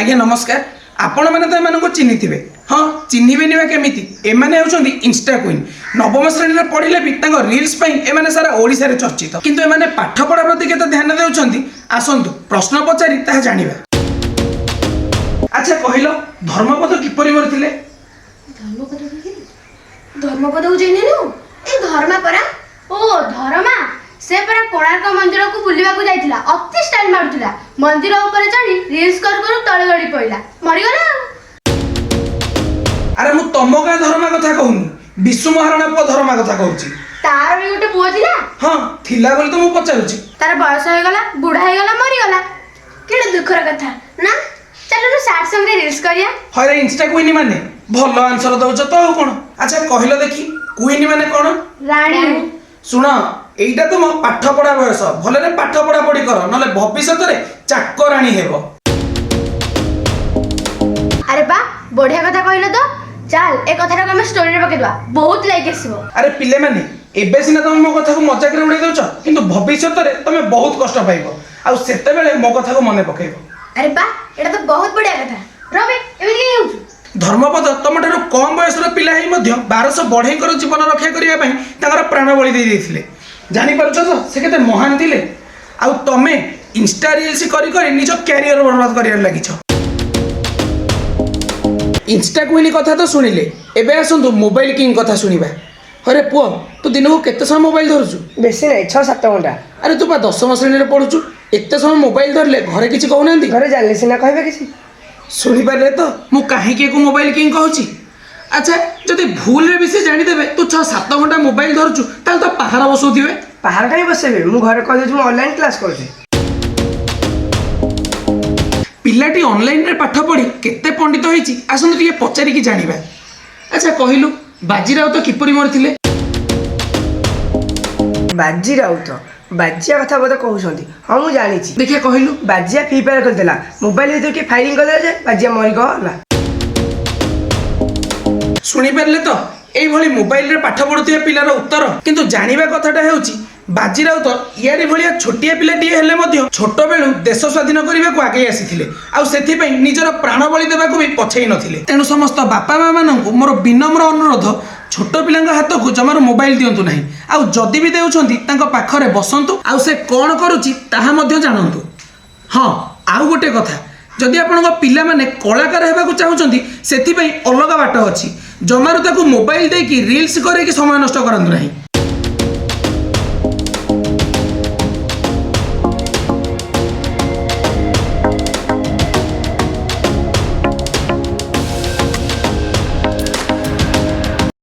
ଆଜ୍ଞା ନମସ୍କାର। ଆପଣମାନେ ତ ଏମାନଙ୍କୁ ଚିହ୍ନିଥିବେ। ହଁ, ଚିହ୍ନିବେନି ବା କେମିତି? ଏମାନେ ହେଉଛନ୍ତି ଇନଷ୍ଟା କୁଇନ୍। ନବମ ଶ୍ରେଣୀରେ ପଢ଼ିଲେ ବି ତାଙ୍କ ରିଲ୍ସ ପାଇଁ ଏମାନେ ସାରା ଓଡ଼ିଶାରେ ଚର୍ଚ୍ଚିତ। କିନ୍ତୁ ଏମାନେ ପାଠପଢ଼ା ପ୍ରତି କେତେ ଧ୍ୟାନ ଦେଉଛନ୍ତି, ଆସନ୍ତୁ ପ୍ରଶ୍ନ ପଚାରି ତାହା ଜାଣିବା। ଆଚ୍ଛା କହିଲ, ଧର୍ମପଦ କିପରି ମରିଥିଲେ? ଧର୍ମପଦ? ଧର୍ମପଦକୁ ଚିହ୍ନିନୁ? ଏଇ ଧର୍ମା ପରା। ଓ ଧରମା! ସେ ପରା କୋଣାର୍କ ମନ୍ଦିରକୁ ବୁଲିବାକୁ ଯାଇଥିଲା। ଅତି ଷ୍ଟାଇଲ ମାରୁଥିଲା। ମନ୍ଦିର ଉପରେ ଚଢି ରିଲ୍ସ କରୁ କରୁ ତଳେ ଗଳି ପଇଲା, ମରିଗଲା ଆଉ। ଆରେ, ମୁଁ ତମ ଗାଁ ଧର୍ମା କଥା କହୁନି, ବିଶୁ ମହାରଣା ପୁଅ ଧର୍ମା କଥା କହୁଛି। ତାର ବି ଗୋଟେ ପୁଅ ଥିଲା? ହଁ, ଥିଲା ବୋଲି ତ ମୁଁ ପଚାରୁଛି। ତାର ବୟସ ହେଇଗଲା, ବୁଢା ହେଇଗଲା, ମରିଗଲା। କେଡ଼େ ଦୁଃଖର କଥା ନା? ଚାଲୁନୁ, ସାଡ୍ ସଙ୍ଗରେ ରିଲ୍ସ କରିବା। ହଇରେ ଇନଷ୍ଟା କୁଇନ୍ ମାନେ, ଭଲ ଆନ୍ସର ଦଉଛ ତ ଆଉ କ'ଣ। ଆଚ୍ଛା କହିଲ ଦେଖି, କୁଇନ୍ ମାନେ କ'ଣ? ରାଣୀ। ଶୁଣ, ଏଇଟା ତୁମ ପାଠ ପଢା ବୟସ। ଭଲରେ ପାଠ ପଢା ପଢି କର, ନହେଲେ ଭବିଷ୍ୟତରେ ଚାକରାଣୀ ହେବ। ଆରେ ବା, ବଢିଆ କଥା କହିଲ ତ। ଚାଲ, ଏ କଥାଟାକୁ ଆମେ ଷ୍ଟୋରିରେ ପକେଇଦବା, ବହୁତ ଲାଇକ୍ ଆସିବ। ଆରେ ପିଲାମାନେ, ଏବେ ସିନା ତମେ ମୋ କଥାକୁ ମଜାକରେ ଉଡେଇ ଦଉଛ, କିନ୍ତୁ ଭବିଷ୍ୟତରେ ତମେ ବହୁତ କଷ୍ଟ ପାଇବ ଆଉ ସେତେବେଳେ ମୋ କଥାକୁ ମନେ ପକେଇବ। ଆରେ ବା, ଏଇଟା ତ ବହୁତ ବଢିଆ କଥା। ରବି, ଏମିତି କାଇଁ ହଉଛୁ? ଧର୍ମପଦ ତମଠାରୁ କମ ବୟସର ପିଲା ହେଇ ମଧ୍ୟ 1200 ବଢେଇଙ୍କର ଜୀବନ ରକ୍ଷା କରିବା ପାଇଁ ତାଙ୍କର ପ୍ରାଣ ବଳି ଦେଇ ଦେଇଥିଲେ। ଜାଣିପାରୁଛ ତ ସେ କେତେ ମହାନ ଥିଲେ? ଆଉ ତମେ ଇନଷ୍ଟା ରିଲ୍ସ କରି କରି ନିଜ କ୍ୟାରିୟର ବର୍ବାଦ କରିବାରେ ଲାଗିଛ। ଇନଷ୍ଟା କୁଇନ୍ କଥା ତ ଶୁଣିଲେ, ଏବେ ଆସନ୍ତୁ ମୋବାଇଲ କିଙ୍ଗ କଥା ଶୁଣିବା। ହରେ ପୁଅ, ତୁ ଦିନକୁ କେତେ ସମୟ ମୋବାଇଲ ଧରୁଛୁ? ବେଶୀ ନାହିଁ, 6-7 ଘଣ୍ଟା। ଆରେ, ତୁ ପା ଦଶମ ଶ୍ରେଣୀରେ ପଢୁଛୁ। ଏତେ ସମୟ ମୋବାଇଲ ଧରିଲେ ଘରେ କିଛି କହୁନାହାନ୍ତି? ଘରେ ଜାଣିଲେ ସିନା କହିବେ କିଛି। ଶୁଣିପାରିଲେ ତ ମୁଁ କାହିଁକି ଏକୁ ମୋବାଇଲ କିଙ୍ଗ କହୁଛି? ଆଚ୍ଛା, ଯଦି ଭୁଲରେ ବି ସେ ଜାଣିଦେବେ ତୁ 6-7 ଘଣ୍ଟା ମୋବାଇଲ ଧରୁଛୁ, ତାହେଲେ ତ ପାହାର ବସଉଥିବେ। ପାହାର କାହିଁ ବସେଇବେ? ମୁଁ ଘରେ କହିଦେଉଛି ମୁଁ ଅନଲାଇନ୍ କ୍ଲାସ୍ କରୁଛି। ପିଲାଟି ଅନଲାଇନରେ ପାଠ ପଢ଼ି କେତେ ପଣ୍ଡିତ ହେଇଛି, ଆସନ୍ତୁ ଟିକେ ପଚାରିକି ଜାଣିବା। ଆଚ୍ଛା କହିଲୁ, ବାଜି ରାଉତ କିପରି ମରିଥିଲେ? ବାଜି ରାଉତ, ବାଜିଆ କଥା ବୋଧେ କହୁଛନ୍ତି। ହଁ, ମୁଁ ଜାଣିଛି। ଦେଖିଆ କହିଲୁ। ବାଜିଆ ଫ୍ରି ଫାୟାର ଖେଳୁଥିଲା। ମୋବାଇଲ ଭିତରେ କିଏ ଫାୟାରିଂ କରିଦେଲା ଯେ ବାଜିଆ ମରିଗଲା। ଶୁଣିପାରିଲେ ତ ଏଇଭଳି ମୋବାଇଲରେ ପାଠ ପଢୁଥିବା ପିଲାର ଉତ୍ତର? କିନ୍ତୁ ଜାଣିବା କଥାଟା ହେଉଛି, ବାଜି ରାଉତ ୟାରି ଭଳିଆ ଛୋଟିଆ ପିଲାଟିଏ ହେଲେ ମଧ୍ୟ ଛୋଟବେଳୁ ଦେଶ ସ୍ୱାଧୀନ କରିବାକୁ ଆଗେଇ ଆସିଥିଲେ ଆଉ ସେଥିପାଇଁ ନିଜର ପ୍ରାଣବଳି ଦେବାକୁ ବି ପଛେଇ ନଥିଲେ। ତେଣୁ ସମସ୍ତ ବାପା ମା ମାନଙ୍କୁ ମୋର ବିନମ୍ର ଅନୁରୋଧ, ଛୋଟ ପିଲାଙ୍କ ହାତକୁ ଜମାରୁ ମୋବାଇଲ ଦିଅନ୍ତୁ ନାହିଁ। ଆଉ ଯଦି ବି ଦେଉଛନ୍ତି, ତାଙ୍କ ପାଖରେ ବସନ୍ତୁ ଆଉ ସେ କ'ଣ କରୁଛି ତାହା ମଧ୍ୟ ଜାଣନ୍ତୁ। ହଁ, ଆଉ ଗୋଟେ କଥା, ଯଦି ଆପଣଙ୍କ ପିଲାମାନେ କଳାକାର ହେବାକୁ ଚାହୁଁଛନ୍ତି, ସେଥିପାଇଁ ଅଲଗା ବାଟ ଅଛି। ଜମାରୁ ତାକୁ ମୋବାଇଲ ଦେଇକି ରିଲ୍ସ କରେଇକି ସମୟ ନଷ୍ଟ କରନ୍ତୁ ନାହିଁ।